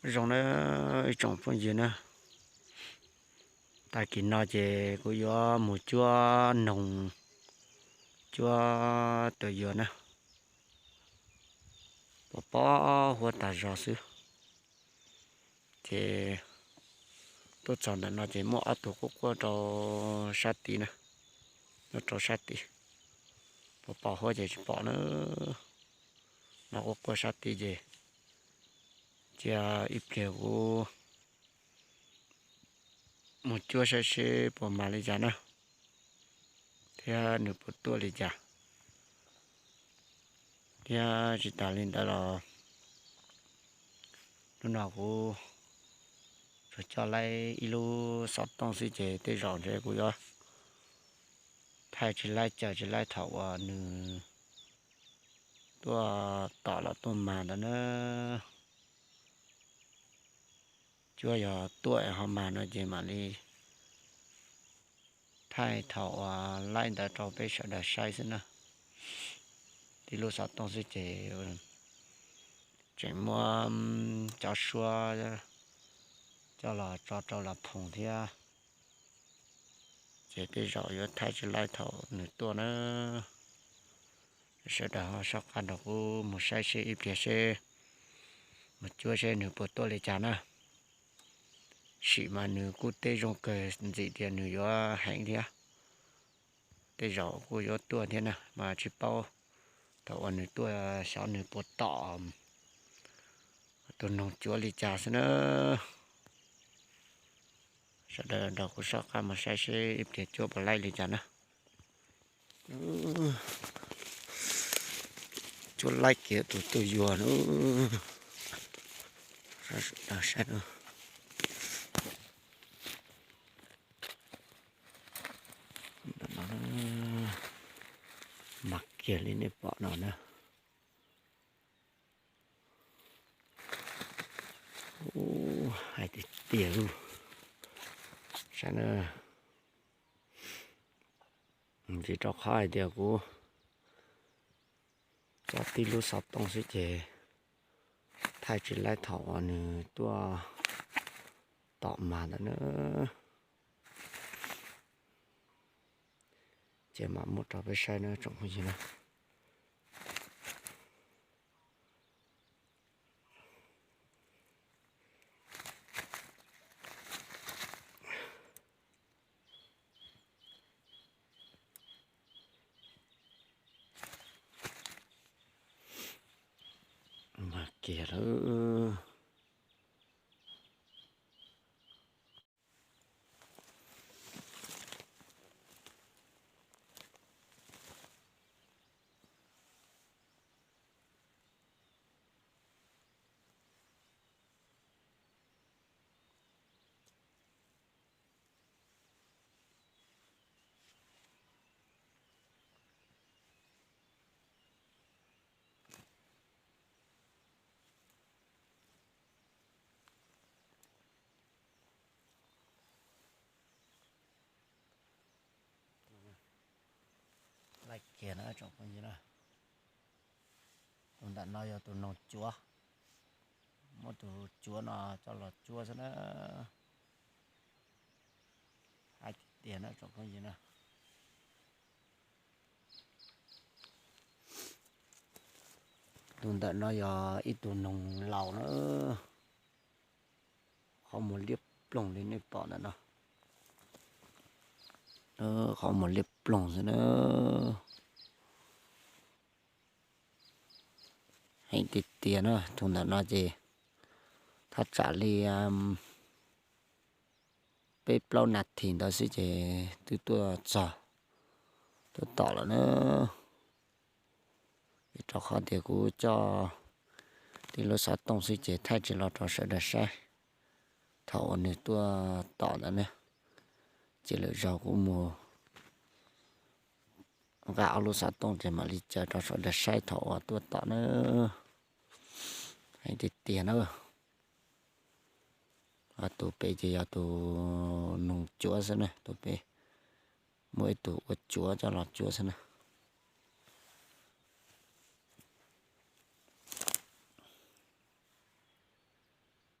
Zoo na, ib tsoom phooj ywg na, tag kis no ces kuv yuav mus cuab noog, cuab tus yuas na, pos pob huab tas zog xwb. Ces tuaj txog ntawm no ces muaj ob tug quaj quaj rau sab tid na, nyob rau sab tid, pos pos huab ces tsis pom na, no quaj quaj sab tid ces cia ib pliag kuv mus cuab saib seb puas mas li cas na, thiab nws puas tuaj li cas. Thiab tsis tas li ntawd los hnub no kuv tsuas coj laib ib lub xov tooj xwb ces tej zaum ntshe kuv yuav thaij tsis laib caw tsis laib thaum uas nws tuaj tom los tuaj mas ntawd na. Cuab yog tuaj ho mas no ces mam li thaij thaum uas laib ntawd rau peb sawv daws saib xwb na. Tib lub xov tooj xwb ces tseem muab cov suab coj los tso rau los phoom thiab, ces tej zaum yuav thaij tsis laib thaum nws tuaj na. Sawv daws ho soj qab nrog kuv mus saib seb ib pliag seb, mus cuab seb nws puas tuaj li cas na. Sim mas nws kuj teb zoo kawg ntxim tias nws yuav heev thiab, tej zaum kuj yuav tuaj thiab na mas tsis paub. Thaum uas nws tuaj xyov nws puas tom tus noog cuav li cas xwb na. Sawv daws nrog kuv soj qab mus saib seb ib pliag cuab puas laib li cas na. Cuab laib kiag tus tuaj yuas na. Saib, mas kiag li nej pom no na. Hais tiag tiag lauj. Saib na, tsis rau qhov hais tias kuv coj tib lub xov tooj xwb ces thaij tsis laib thaum uas nws tuaj tom mas ntawd na. Ces mam muab rau peb saib na tsoom phooj ywg na. Mas kiag lawm. Laij kiag na tsoom phooj ywg na. Tus ntawm no yog tus noog cuav, muab tus cuav no coj los cuab xwb na. Hais tiag tiag na tsoom phooj ywg na. Tus ntawm no yog ib tug noog laus na, qhov muag liab ploog li nej pom ntawm no, qhov muag liab ploog xwb na. Heev tiag tiag na, tus ntawm no ces thaj tsam li peb plaub nas this ntawd xwb ces twb tuaj txog, tuaj tom lawm na. Vim rau qhov tias kuv coj tib lub xov tooj xwb ces thaij tsis los rau sawv daws saib thaum uas nws tuaj tom ntawd na. Ces lwm zaus kuv mus nqa ob lub xov tooj ces mam li caw rau sawv daws saib thaum uas tuaj tom na. Heev tiag tiag na. Tus pem ces yog tus noog cuav xwb na, tus pem muaj ib tug ua cuav coj los cuab xwb na.